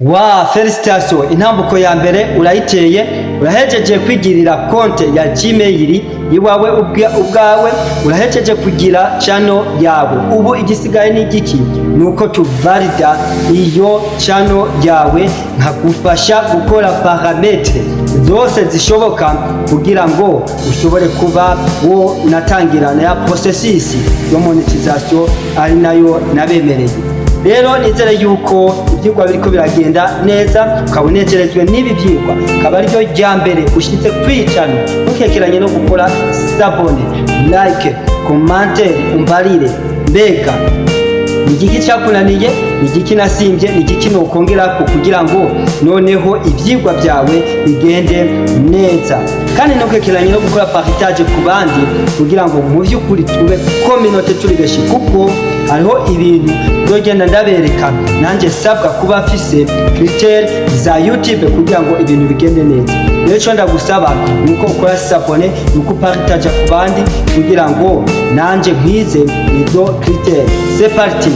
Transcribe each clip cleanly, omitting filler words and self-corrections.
Wa félicitations, intambuko ya mbere urayiteye, urahejeje kwigirira konte ya Gmail iwawe ubwawe, urahejeje kugira channel yawe. Ubu igisigaye ni igiki? Nuko tuvalida iyo channel yawe, nkagufasha gukora paramètres zose zishoboka kugira ngo ushobore kuba wo natangira na ya processus yo monétisation, ari nayo nabemereye. Rero nizere yuko ibyigwa biriko biragenda neza, ukaba unezerejwe n'ibi byigwa, akaba ariryo rya mbere ushyitse kwicana, ntukekeranye no gukora s'abonner, like, commentaire, umbarire mbega ni igiki cyakunaniye, ni igiki nasimbye, ni igiki nokongerako kugira ngo noneho ibyigwa byawe bigende neza. Kandi ntukekeranye no gukora partage ku bandi kugira ngo mu by'ukuri tube communauté turi benshi, kuko hariho ibintu nzogenda ndabereka nanjye sabwa kuba mfise critères za YouTube kugira ngo ibintu bigende neza. Rero icyo ndagusaba ni uko ukora s'abonner, ni uko upartaja ku bandi kugira ngo nanjye nkwize izo critères. C'est parti!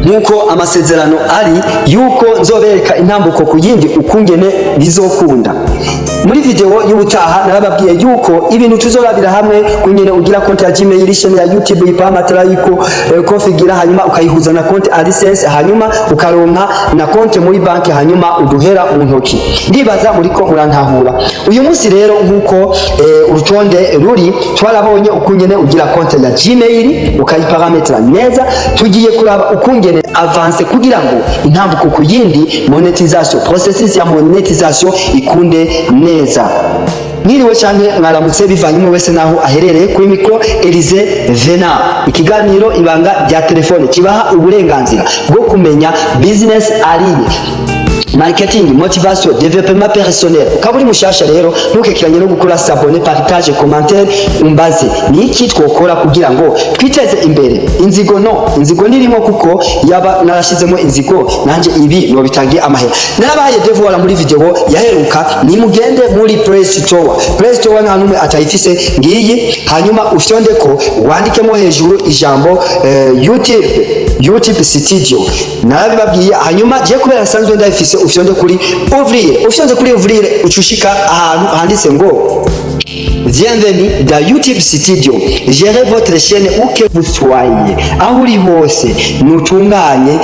Nk'uko amasezerano ari yuko nzobereka intambuko ku yindi ukungene bizokunda, muri video y'ubutaha narababwiye yuko ibintu tuzorabira hamwe kungene ugira konti ya Gmail, chaîne ya YouTube ipamatara yuko konfigira, hanyuma ukayihuza na konti AdSense, hanyuma ukaronka na konti muri banki, hanyuma uduhera mu ntoki. Ndibaza muriko murantahura. Uyu munsi rero, nk'uko urutonde ruri, twarabonye ukungene ugira konti ya Gmail ukayiparametra neza. Tugiye kuraba ukungene avance kugira ngo intambuko ku yindi monétisation, processus ya monétisation ikunde neza. Mwiriwe canke mwaramutse, bivanye umwe wese naho aherereye. Kuri micro Elize Vena, ikiganiro Ibanga rya Telefone kibaha uburenganzira bwo kumenya business en ligne, marketing, motivation, développement personnel. Ukaba uri mushasha rero, ntukekeranye no gukora s'abonner, partage, commentaire, umbaze ni iki twokora kugira ngo twiteze imbere. Inzigo no inzigo nirimo, kuko yaba narashizemo inzigo nanje ibi nobitangiye amahera. Narabahaye devoir muri video yaheruka: nimugende muri Play Store. Play Store nta numwe atayifise, ngiyi. Hanyuma ufyonde ko wandikemo hejuru ijambo YouTube Studio, narabibabwiye. Hanyuma je kubera nsanzwe ndayifise, ufyonde kuri ouvrir. Ufyonde kuri ouvrir, ucushika ahantu handitse ngo "Bienvenue dans YouTube Studio. Gérez votre chaîne où que vous soyez." Aho uri hose nutunganye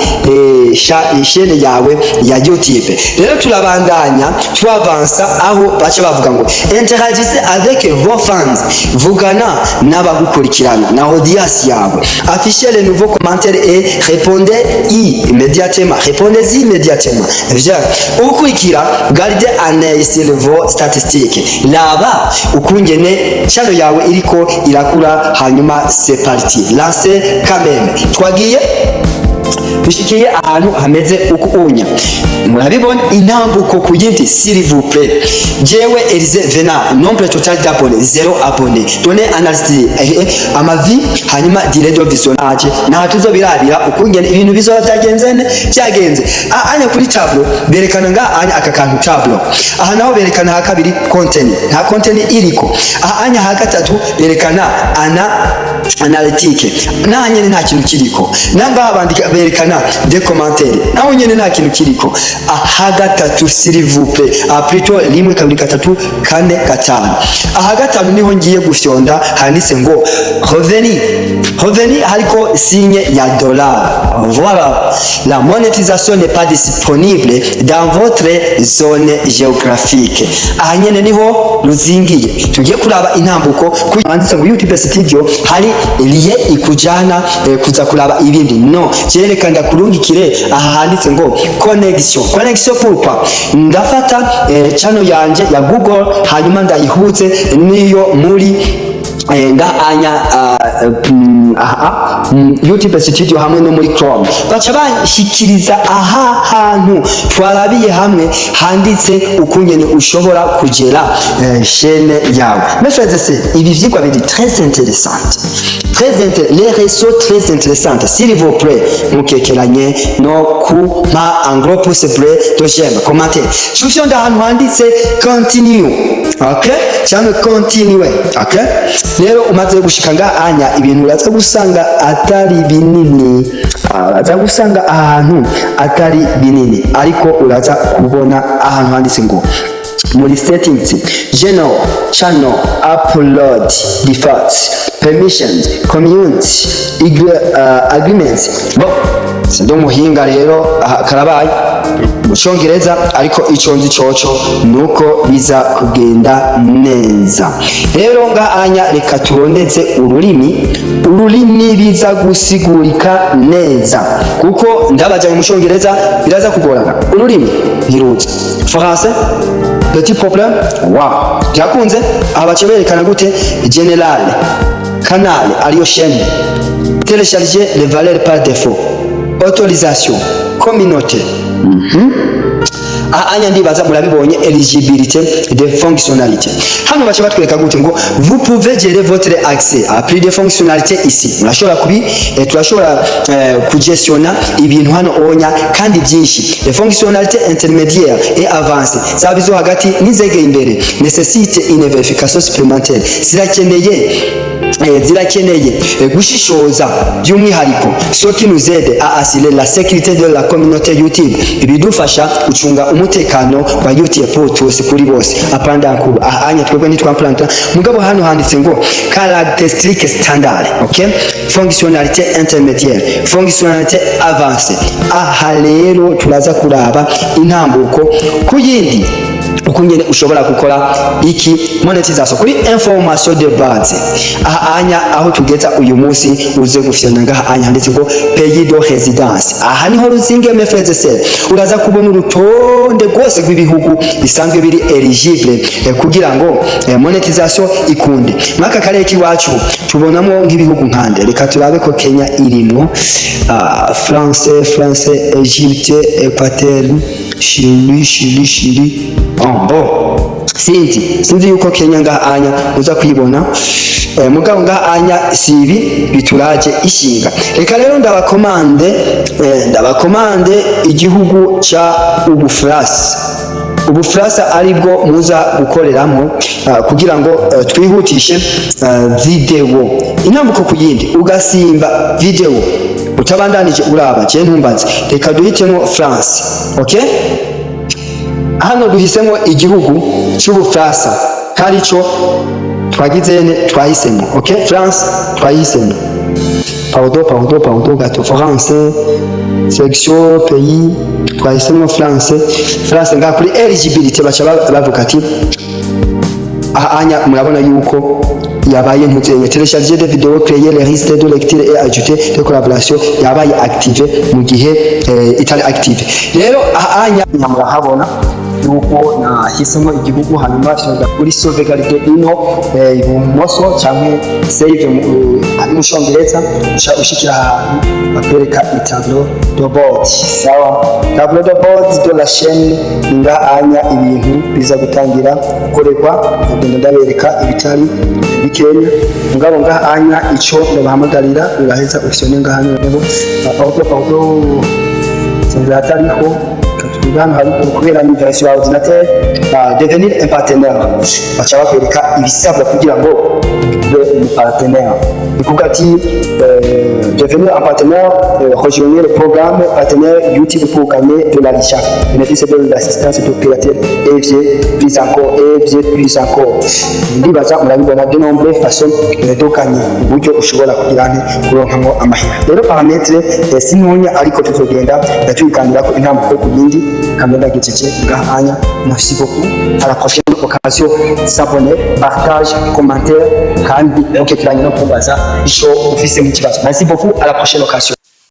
chaîne yawe ya YouTube. Rero turabandanya, twavansa aho baca bavuga ngo "Interagissez avec vos fans." Vugana n'abagukurikirana na audience yawe. "Affichez les nouveaux commentaires et répondez immédiatement. Répondez immédiatement." Bien. Ukurikira, "Gardez un œil sur vos statistiques." Laba ukungene channel yawe iriko irakura. Hanyuma c'est parti. Lancez quand même. Twagiye, dushikiye ahantu hameze uku unya, murabibona, intambuko ku yindi. S'il vous plaît, jewe Elize Vena, nombre total d'abonnés 0 abonné, données analyse, ama vues, hanyuma durée de visionnage. Naha tuzobirabira ukungene ibintu bizoba byagenze ne byagenze. Anya kuri tableau berekana nga anya aka kantu tableau. Aha naho berekana ha kabiri content, nta content iriko. Aha anya ha gatatu berekana ana analytique, naha nyene nta kintu kiriko. Nangaha bandika berekana des commentaires, naho nyene nta kintu kiriko. Aha gatatu, s'il vous plaît, ah, plutôt rimwe, kabiri, gatatu, kane, gatanu. Aha gatanu niho ngiye gufyonda, handitse ngo revenu. Revenu hariko signe ya dollar. Voilà, la monétisation n'est pas disponible dans votre zone géographique. Aha nyene niho ruzingiye. Tugiye kuraba intambuko handitse ngo YouTube Studio, hari lien ikujana kuza kuraba ibindi. No jereka ndakurungikire aha handitse ngo connexion. Connexion pourquoi? Ndafata channel yanje ya Google, hanyuma ndayihuze niyo muri nga anya aha YouTube Studio hamwe no muri Chrome, baca banshikiriza aha hantu twarabiye hamwe handitse ukungene ushobora kugera chaîne yawe. Mes frères et sœurs, ibi vyigwa biri très intéressant, les réseaux très intéressant. S'il vous plaît, mukekeranye no kumpa un gros pouce bleu de j'aime, commentaire. Shusho ahantu handitse continue, okay, cyangwa continue, okay. Rero umaze gushika nga anya ibintu uraza gusanga atari binini. Uraza gusanga ahantu atari binini, ariko uraza kubona ahantu handitse ngo muri settings, general, channel, upload defaults, permissions, community agreements. Bon, sindi umuhinga rero, aha karabaye mu Cyongereza, ariko ico nzi coco nuko biza kugenda neza. Rero ngahanya reka turondeze ururimi biza gusigurika neza, kuko ndabajanye mu Cyongereza biraza kugorana, ururimi ntiruzi. Français, petit problème. Wow, byakunze. Aha bace berekana gute? General, canal ariyo chaîne, télécharger les valeurs par défaut, autorisation, communauté. Aha anya ndibaza murabibonye, éligibilité des fonctionnalités. Hano baca batwereka gute? Ngo vous pouvez gérer votre accès à plus de fonctionnalités ici. Murashobora kubi turashobora kugestiona ibintu hano onya kandi byinshi. Les fonctionnalités intermédiaires et avancées, zaba izo hagati n'izegeye imbere, nécessite une vérification supplémentaire, zirakeneye gushishoza by'umwihariko, ce qui nous aide à assurer la sécurité de la communauté YouTube, ibidufasha gucunga umutekano wa YouTube pour tous, kuri bose. Apanda nkuru aha anya twebwe ntitwamplanta, mugabo hano handitse ngo caractéristique standard, okay, fonctionnalité intermédiaire, fonctionnalité avancée. Aha rero turaza kuraba intambuko ku yindi, uko nyene ushobora gukora iki monétisation. Kuri information de base, aha anya aho tugeza uyu munsi, uze gufyona ngaha anya handitse ngo pays de résidence. Aha niho ruzinge, mes frères et sœurs. Uraza kubona urutonde rwose rw'ibihugu bisanzwe biri éligible kugira ngo monétisation ikunde. Mwaka karere k'iwacu tubonamo nk'ibihugu nkande? Reka turabe ko Kenya irimwo, France, Egypte, Equateur, Chili, Chili, Chili. Oh, bon, sinzi yuko Kenya ngaha anya uza kuyibona, mugabo ngaha anya sibi bituraje ishinga. Reka rero ndabakomande igihugu ca Ubufaransa. Ubufaransa aribwo muza gukoreramo kugira ngo twihutishe video intambuko ku yindi. Ugasimba video utabandanije uraba je ntumbaze. Reka duhitemo France. Okay, hano duhisemo igihugu cy'Ubufaransa karico twagize ne twahisemo. Okay, France twahisemo. Pardon, pardon, pardon gato. France, section pays, twahisemo France. France ngaha kuri eligibility baca bavuga ati aha anya murabona yuko yabaye ntuzenye télécharger des vidéos, créer les listes de lecture et ajouter des collaborations yabaye active, mu gihe itari active. Rero aha anya murahabona yuko nahisemo igihugu, hanyuma fyonda kuri sauvegarde ino ibumoso cyangwa save ari mu Cyongereza, uca ushikira ahantu bakwereka itableau de bord. Sawa, tableau de bord de la chaîne. Nga anya ibintu biza gutangira gukorerwa, ndagenda ndabereka ibitari bikenya. Mugabo ngaha anya ico ndabahamagarira, uraheza ufyone ngaha noneho. Pardon, pardon, sinzi hatariho hano haruguru kubera ni version ya ordinateur. Devenir un partenaire, baca bakwereka ibisabwa kugira ngo ube umupartenaire. Ni kuvuga ati devenir un partenaire, rejoignez le programme partenaire YouTube pour gagner de l'argent, bénéfice de l'assistance de créateurs et bien plus encore, et bien plus encore. Ndibaza murabibona, de nombreuses façons de gagner, uburyo ushobora kugira nte kuronkamwo amahera. Rero paramètre si ntonya, ariko tuzogenda tubiganirako intambuko ku yindi. Kandi ndagejeje ngahanya. Merci beaucoup, à la prochaine occasion. S'abonner, partage, commentaire, kandi ntukekeranye no kumbaza ico ufise mu kibazo. Merci beaucoup, à la prochaine occasion.